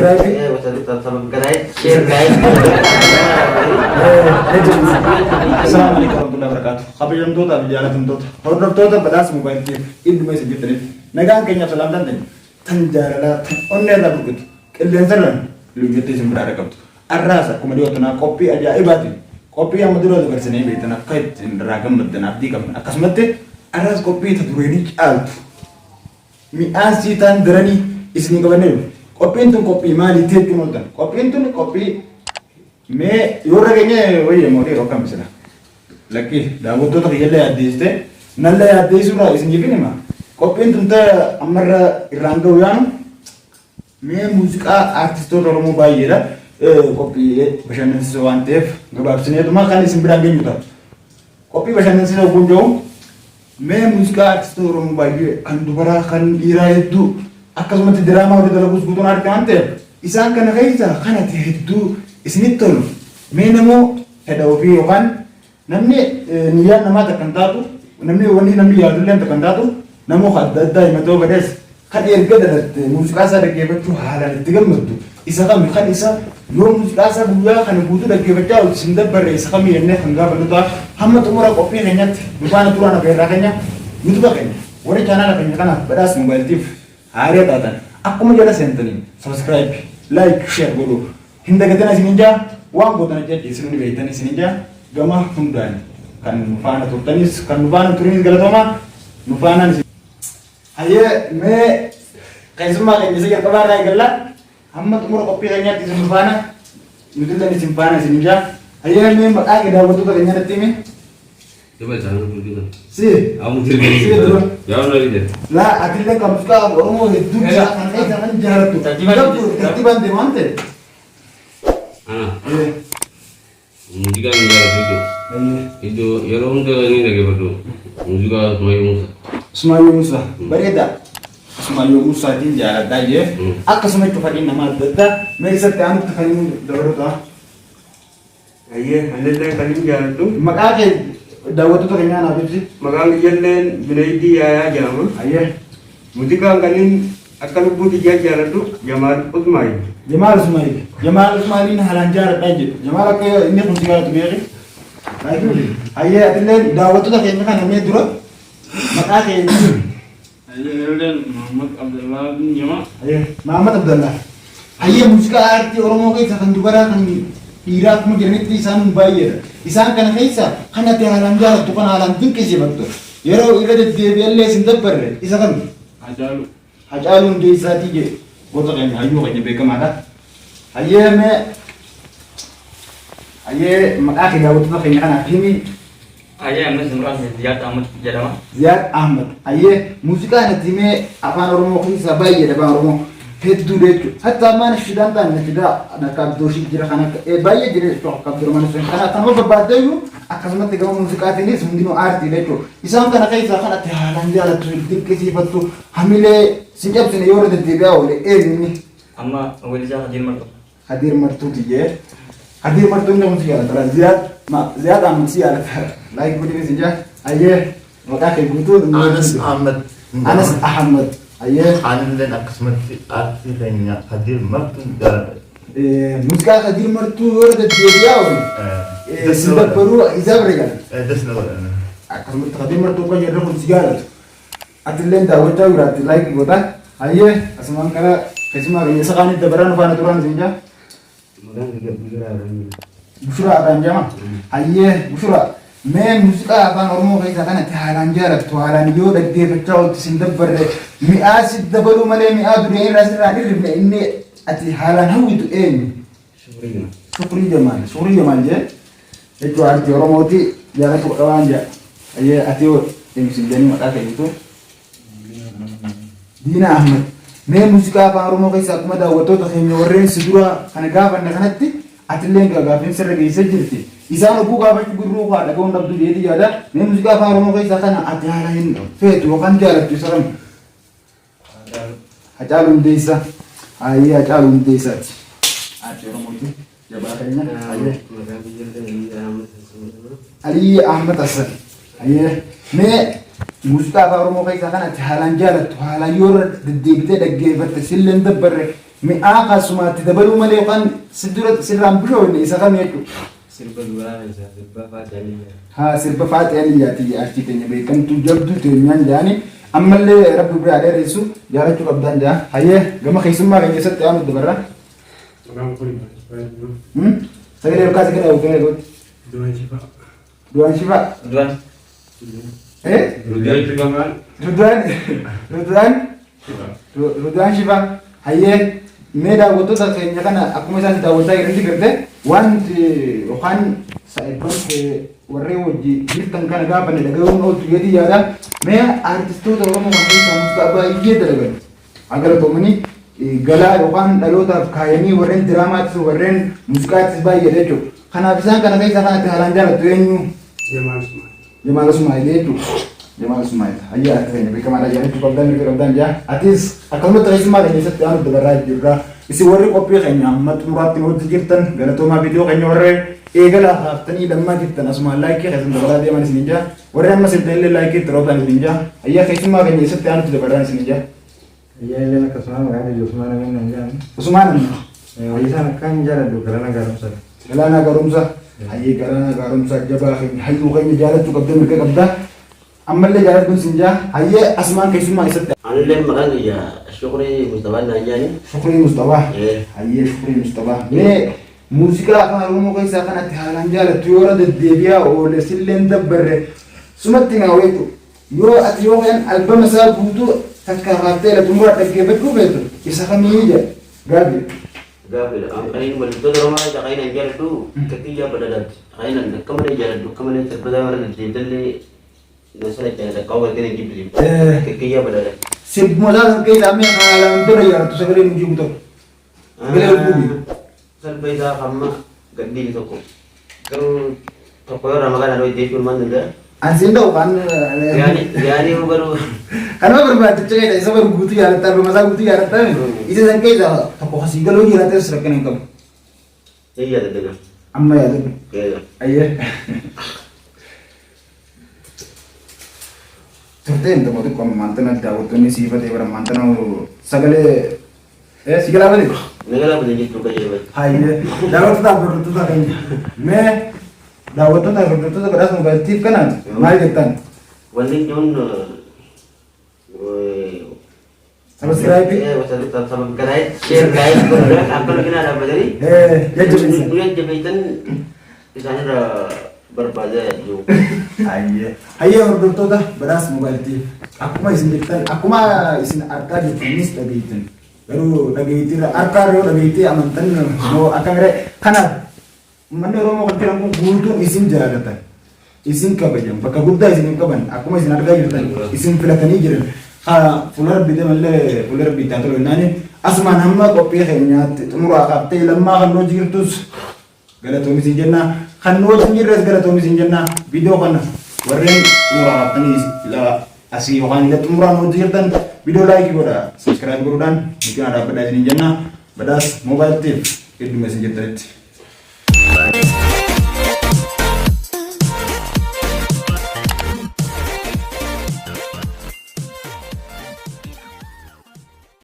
Subscribe. Share guys. Assalamu alaikum warahmatullahi wabarakatuh. Kabajamtoota fi jaalatamtoota hordoftoota badhaasa moobaayiltiif idduma isin jirtaniif nagaan keenyaaf salaamtaan ta'e tan jaalalaa tan onnee irraa burqitu qilleensa irraan luyyattee isin biraa dhaqqabtu. Arraas akkuma dhiyoo tanaa qophii ajaa'ibaatiin qophii amma dura dabarsinee beektan akka ittiin irraa gammaddan abdii qabna. Akkasumatti arraas qophii ta dureenii caaltu mi'aan sii ta'an daranii isinii qabannee dhufe. Qophiin tun qophii maaliiti jechuun ooltan? Qophiin tun qophii mee yoo irra geenye wayya moo dhiiroo akkam sila? Lakkii daawwattoota kiyyallee yaaddeessite nallee yaaddeessuurraa isiniif hin hima. Qophiin tun ta ammarra irraan ga'u yaanu mee muuziqaa aartistoota Oromoo baay'eedha. Qophiilee bashannansiisoo waan ta'eef gabaabsineetuma kan isin biraan geenyu ta'a. Qophii bashannansiisoo kun jiru mee muuziqaa aartistoota Oromoo baay'ee kan dubaraa kan dhiiraa hedduu akkasumatti diraamaa hojii dalaguus guutuun aartii waan ta'eef isaan kana keessa kan ati hedduu isinitti tolu mee namoo fedha ofii yookaan namni niyyaan namaa takka hin taatu namni wanni namni yaadullee takka hin taatu namoo adda addaa himatoo fedhes kan erga dhalatte muuziqaa isaa dhaggeeffachuu haalaan itti gammaddu isa kami kan isa yoo muuziqaa isaa guyyaa kana guutuu dhaggeeffachaa ooltu sin dabbarre isa kami jennee kan gaafannu ta'a. Hamma xumura qophii keenyatti nu faana turaan afeerraa keenya yuutuuba keenya warri chaanaala keenya kanaaf badhaasa moobaayiltiif haaraa taatan akkuma jala seentaniin subscribe, like, share godhuu hin dagatina isinin jaa. Waan gootan ajjaji isin ni beektan isinin jaa. Gama hundaan kan nu faana turtanis kan nu faana turinis galatoomaa nu faanaan isin. Hayyee, mee keessummaa keenya isa jalqabaa irraa eegalla. Hamma xumura qophii keenyaatti isin nu faana nutilleen isin faana isin jaa. Hayyee, mee maqaa kee daawwattoota keenyaa natti himi. Si. Si dura. Laa atillee kan muuziqaa Oromoo hedduu isaa kan keessa kan jaalattu. Tartiibaan deema waan ta'eef. Muuziqaa hin jaalladhu jechuudha. Iddoo yeroo hunda ni dhaggeeffadhu. Muuziqaa Usmaayyoo Muusaa. Usmaayyoo Muusaa. Bareeda. Usmaayyoo Muusaatiin jaaladhaa jee. Akkasuma itti fadhiin nama adda addaa mee isatti aanutti kan inni dabalu ta'a. Ayyee, anillee kan hin jaaladhu. Maqaa kee daawwattoota keenyaa naaf ibsi. Maqaan kiyyalleen Junaydii Yaayaa jedhama. Ayyee. Muuziqaan kan hin akka lubbuu tiyyaa jaaladhu Jamaal Usmaayil. Jamaal Usmaayil. Jamaal Usmaayiliin haalaan jaaladhaa jedhu. Jamaal akka inni kun si jaalatu beeki. Ayyee, atillee daawwattoota keenya kana mee dura maqaa kee ibsi. Ayyee, Muhammad Abdullah bin Jama. Ayyee, Muhammad Abdullah. Ayyee, muuziqaa aartii Oromoo keessa kan dubaraa kan dhiiraa akkuma jiranitti isaan baay'eedha. Isaan kana keessa kan ati haalaan jaalattu kan haalaan dinqisiifattu yeroo irra deddeebi'allee isin dabbarre isa kami? Hacaaluu. Hacaaluu Hundeessaatii jedhe goota keenya hayyuu keenya beekamaadha. Hayyee, mee hayyee maqaa kee daawwattoota keenya kanaaf himi. Ayyee, ammas maqaan kee Ziyaad Ahmad jedhama. Ziyaad Ahmad. Hayyee, muuziqaa natti himee afaan Oromoo keessaa baay'eedha, afaan Oromoo hedduudha jechuudha. Hatta ammaa nashiidaan ta'an nashiidaa akka Abdooshii jira, kan akka baay'ee jira jechuudha, akka Abdurrahman Hussein kana kanuma barbaaddeeyyuu akkasumatti gama muuziqaatiinis hundinuu aartiidha jechuudha. Isaan kana keessaa kan ati haalaan jaalattu dinqisiifattu hamilee sin cabsine yoo irra deddeebi'aa oole eenyu inni? Amma weellisaa Hadiir Martuu. Hadiir Martuuti jee. Hadiir Martuu inni kun si jaalata. Ziyaad Ziyaad Ahmad si jaalata. Like godhini si jaa. Hayyee, maqaa kee guutuu. Anas Ahmad. Anas Ahmad. Hayyee. Anilleen akkasumatti aartii keenya Hadiir Martuun jaaladha. Muuziqaa Hadiir Martuu yoo irra deddeebi'aa oole si dabbaruu isaa bira gala. Das na godha. Akkasumatti Hadiir Martuu kan jedhu kun si jaalatu. Atilleen daawwachaa jiraatti like goota. Hayyee, asumaan gara keessumaa keenya isa kaanitti dabaraan nu faana turaan isin jaa. Maqaan kiyya Bushuraa Abrahaam. Bushuraa Abrahaam jedhama. Hayyee Bushuraa, mee muuziqaa afaan Oromoo keessaa kanatti haalaan jaalattu haalaan yoo dhaggeeffachaa ooltu sin dabbarre mi'aa si dabaluu malee mi'aa duree irraa sirraa hin hirrifne inni ati haalaan hawwitu eenyu? Shukrii Jamaal. Shukrii Jamaal. Shukrii Jamaal jee jechuun aartii Oromooti jaalatu qabaan jaa. Hayyee, ati yoo eenyu sin jedhanii maqaa kee guutuu? Diinaa Ahmad. Mee muuziqaa afaan Oromoo keessaa akkuma daawwattoota keenya warreen si dura kana gaafanne kanatti atillee gaaffiin sirra geessee jirti. Isaan oguu gaafachuu gurruu haa dhaga'uun dhabdu jedheeti yaada. Mee muuziqaa afaan Oromoo keessaa kana ati haala hin feetu yookaan jaalattu isa kami? Hacaaluu Hundeessaa. Hayyee, Hacaaluu Hundeessaati. Aartii Oromooti. Jabaa keenya. Hayyee. Maqaan kiyyallee Aliyyi Ahmad Hassan jedhama. Aliyyi Ahmad Hassan. Hayyee. Mee muuziqaa afaan Oromoo keessaa kan ati haalaan jaalattu haalaan yoo irra deddeebitee dhaggeeffatte sillee hin dabbarre Mi'aa kasumaatti dabaluu malee yookaan si dura sirraan bishoofne isa kam jechuudha. Sirba duraa keessaa sirba Faaxee Aliyyaa. Haa sirba Faaxee Aliyyaati aartii teenya beekamtuu jabduu teenyaan jaani ammallee rabbi biraa dheeressu jaalachuu qabdaan jaa. Hayyee gama keessummaa keenya keessatti aanu dabarra. Maqaan kun Sagalee ol kaasii gara hojii eeguutti. Du'aan Shifaa. Du'aan Shifaa. Du'aan. Eh? Du'aan Shifaa. Rudwaan Rudwaan Rudwaan Shifaa. Hayyee mee daawwattoota keenya kana akkuma isaan daawwachaa jiranitti garte waan nuti yookaan saayibban kee warreen wajji jirtan kana gaafanne dhaga'uun ooltu jedhii yaada. Mee aartistoota Oromoo kan keessaa muuziqaa baay'ee dalagan. Haa galatoomanii galaa yookaan dhalootaaf kaayanii warreen diraamaattis warreen muuziqaattis baay'eedha jechuudha. Kanaaf isaan kana keessaa kan ati haalaan jaalattu eenyu? Jamaal Usmaan. Jamaal Usmaa'il jechuudha. Jamaal Usmaa'il. Hayyaa ati keenya beekamaadha jaalachuu qabdaa mirga qabdaan jaa. Atis akkasumatti keessummaa keenya keessatti aanu dabarraa jirra. Isin warri qophii keenya amma xumuraatti nu wajji jirtan galatoomaa viidiyoo keenya warri eegala haaftanii lammaa jirtan asumaan laayikii keessan dabalaa deeman isin jaa. Warri amma sirta illee laayikii itti roobtan isin jaa. Hayyaa keessummaa keenya keessatti aanutti dabarraan isin jaa. Ayyaa illeen akkasuma maqaan kiyya Usmaan Amin naan jedhamu. Usmaan Amin. Hojii isaan akkaan jaaladhu Galaanaa Gaaromsaa. Galaanaa Gaaromsaa. Hayyee Galaanaa Gaaromsaa jabaa keenya hayyuu keenya jaalachuu qabda mirga qabda. Ammallee jaaladhuun sin jaa. Hayyee asumaan keessummaa eessatti? Anillee maqaan kiyya Shukrii Musxafaa naan jedhani. Shukrii Musxafaa. Hayyee Shukrii Musxafaa. Mee muuziqaa afaan Oromoo keessaa kan ati haalaan jaalattu yoo irra deddeebi'aa oole silleen dabbarre sumatti naa jechuudha. Yoo ati yoo kan albama isaa guutuu takkaa kaaftee ila xumura dhaggeeffachuu feetu isa kamii jedha gaafi. Gaaffiidha. An kaniin wallistoota Oromoo keessaa kan ani jaaladhu Kekkiyyaa Badhaadhaati. Kan ani akka malee jaaladhu akka malee sirba isaa irra deddeebi'ellee na sana jaaladha akka waan gartee na jibbisiiftu. Kekkiyyaa Badhaadhaati. Sirbuma isaa san keessaa mee haalaan dura jaalattu sagalee nu jibu tokko. Sagalee lubbuu Sirba isaa hamma gadhiise tokko. Garuu tokko yoo irraa maqaa naa dho'e jechuun maal danda'a? An siin ta'u kan Yaani yaani garuu kanuma barbaaddicha keessa isa bar guutuu jaalatta albama isaa guutuu jaalatta isa san keessa tokko kasii galuu jiraates rakkina hin qabu. Hin yaadadha. Amma yaadadhu. Ayyee. Turteen tokko xiqqoo ammaan tana daawwattoonni siifatee bara ammaan tana sagalee si galaafate? Na galaafate jechuun qajeelfate. Hayyee daawwattoota hordoftoota keenya mee daawwattoota hordoftoota badhaasa moobaayiltiif kanaan maal jettan? Wanni ijoon Sabiskiraayibii. Sabiskiraayib sheer gaayib godhuudhaan akka nu cinaa dhaabbatanii Jajjabeessan. nu jajjabeessan isaanirraa barbaadaa jiru. Hayyee. Hayyee hordoftoota badhaasa moobaayiltiif akkuma isin jettan akkuma isin argaa jirtanis dhageettan garuu dhageettiirra harkaa yoo dhageettee amantan moo akka miree kanaaf uummanni Oromoo kan jiran kun guutuun isin jaalatan isin kabajan bakka guddaa isin hin qaban akkuma isin argaa jirtan isin filatanii jiran fuula rabbii deemallee fuula rabbii itti haa tolu jennaani asumaan hamma qophii keenyaatti xumuraa kaaftee lammaa kan nuu jirtus galatoomi isin jenna kan nu wajjin jirres galatoomi isin jenna viidiyoo kana warreen xumuraa kaaftanii asii yookaan ila xumuraa nu wajjin jirtan viidiyoo laayikii godha sabiskiraayib godhuudhaan nu cinaa dhaabbadhaa isin jenna badhaas moobaayil tiif hedduma isin jirtanitti.